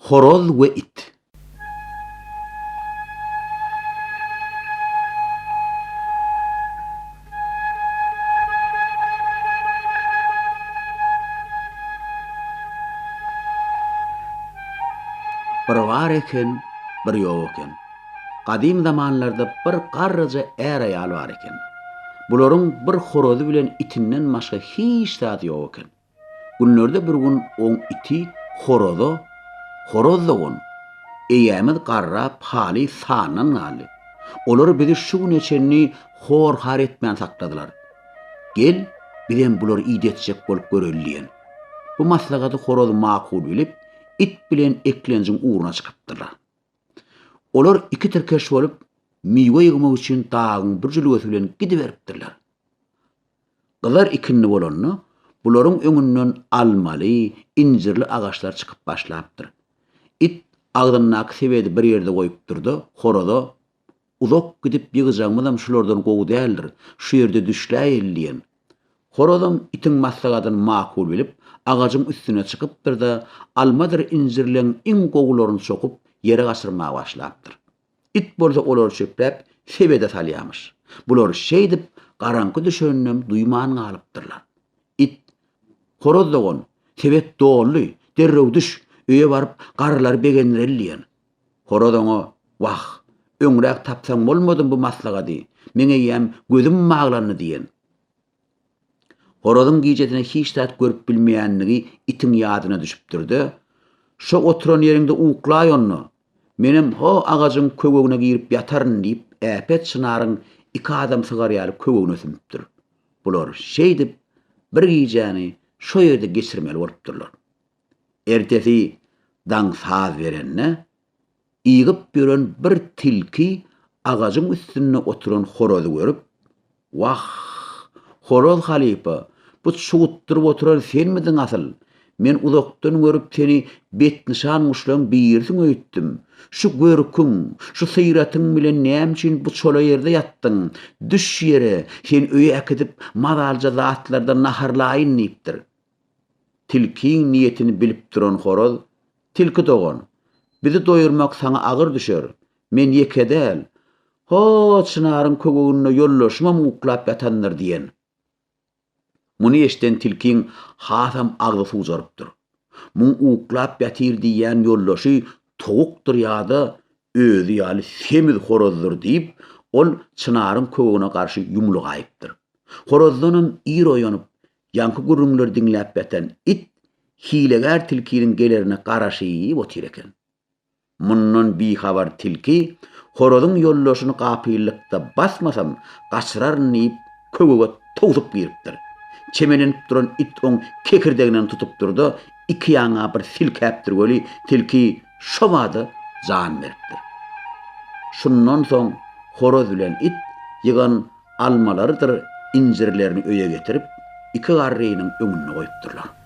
Horoz we it. Bir bar eken, bir ýok eken. Gadym zamanlarda bir garryja är-aýal bar eken. Bularyň bir horazy bilen itinden başga hiç zady ýok eken. Günlerde bir gün oň iti horaza, Horaz dogan, eýämiz garrap haly sandan galdy. Olar bizi şu güne çenli hor-har etmän sakladylar. Gel, bizem bulary idetjek bolup göreli diýen. Bu maslahaty horaz makul bilip, it bilen eklenjiň ugruna çykypdyrlar. Olar iki tirkeş bolup, miwe ýygmak üçin dagyň bir jülgesi bilen gidiberipdirler. Gyzar ikindi bolanda, bularyň öňünden almaly, injirli agaçlar çykyp başlapdyr. It agzyndaky sebedi bir ýerde goýupdyr-da, horaza, Uzak gidip ýygjagymyzam şulardan gowy däldir, şu ýerde düşläýeli diýen. Horazam itiň maslahatyny makul bilip, agajyň üstüne çykypdyr-da, almadyr injirleň iň gowularyny çokup, ýere gaçyrmaga başlapdyr. It bolsa olary çöpläp, sebede salýamyş. Bular şeýdip, garaňky düşeninem duýman galypdyrlar. It, Horaz dogan, sebet doldy, derrew düş, öýe baryp, garrylary begendireli diýen. Horaz oňa, Wah, öňräk tapsaň bolmadymy bu maslahady, meň eýýäm gözüm baglandy diýen. Horazyň gijesine hiç zat görüp bilmeýänligi itiň ýadyna düşüpdir-de, Şo oturan ýeriňde uklaý onda, menem ho agajyň köwegine girip ýataryn diýip, äpet çynaryň iki adam sygar ýaly köwegine sümüpdir. Bular şeýdip, bir gijäni şo ýerde geçirmeli bolupdyrlar. Ertesi daň saz berende, ygyp ýören bir tilki agajyň üstünde oturan horazy görüp, Wah, horaz halypa, bu çugutdyryp oturan senmidiň asyl? Men uzakdan görüp seni betnyşan guşlaň birisiň öýtdüm. Şu görküň, şu syratyň bilen näme üçin bu çola ýerde ýatdyň? Düş ýere, seni öýe äkidip, mazalyja zatlardan naharlaýyn diýipdir. Tilkiň niýetini bilip duran horaz, Tilki dogan, bizi doýurmak saňa agyr düşer. Men ýeke däl. Ho, çynaryň köweginde ýoldaşymam uklap ýatandyr diýen. Muny eşiden tilkiň hasam agzy suwjarypdyr. Muň uklap ýatyr diýýän ýoldaşy towukdyr ýa-da özi ýaly semiz horazdyr diýip, ol çynaryň köwegine garşy ýumlugaýypdyr. Horazdanam ir oýanyp, Ýaňky gürrüňleri diňläp ýatan it hilegär tilkiniň gelerine garaşyp otyr eken. Mundan bihabar tilki horazyň ýoldaşyny gapyllykda basmasam, gaçyraryn diýip, köwege towsup giripdir. Çemelenip duran it oň kekirdeginden tutupdyr-da, iki ýaňa bir silkäpdir weli, tilki şobada jan beripdir. Şundan soň horaz bilen it ýygan almalarydyr injirlerini öýe getirip, iki garrynyň öňünde goýupdyrlar.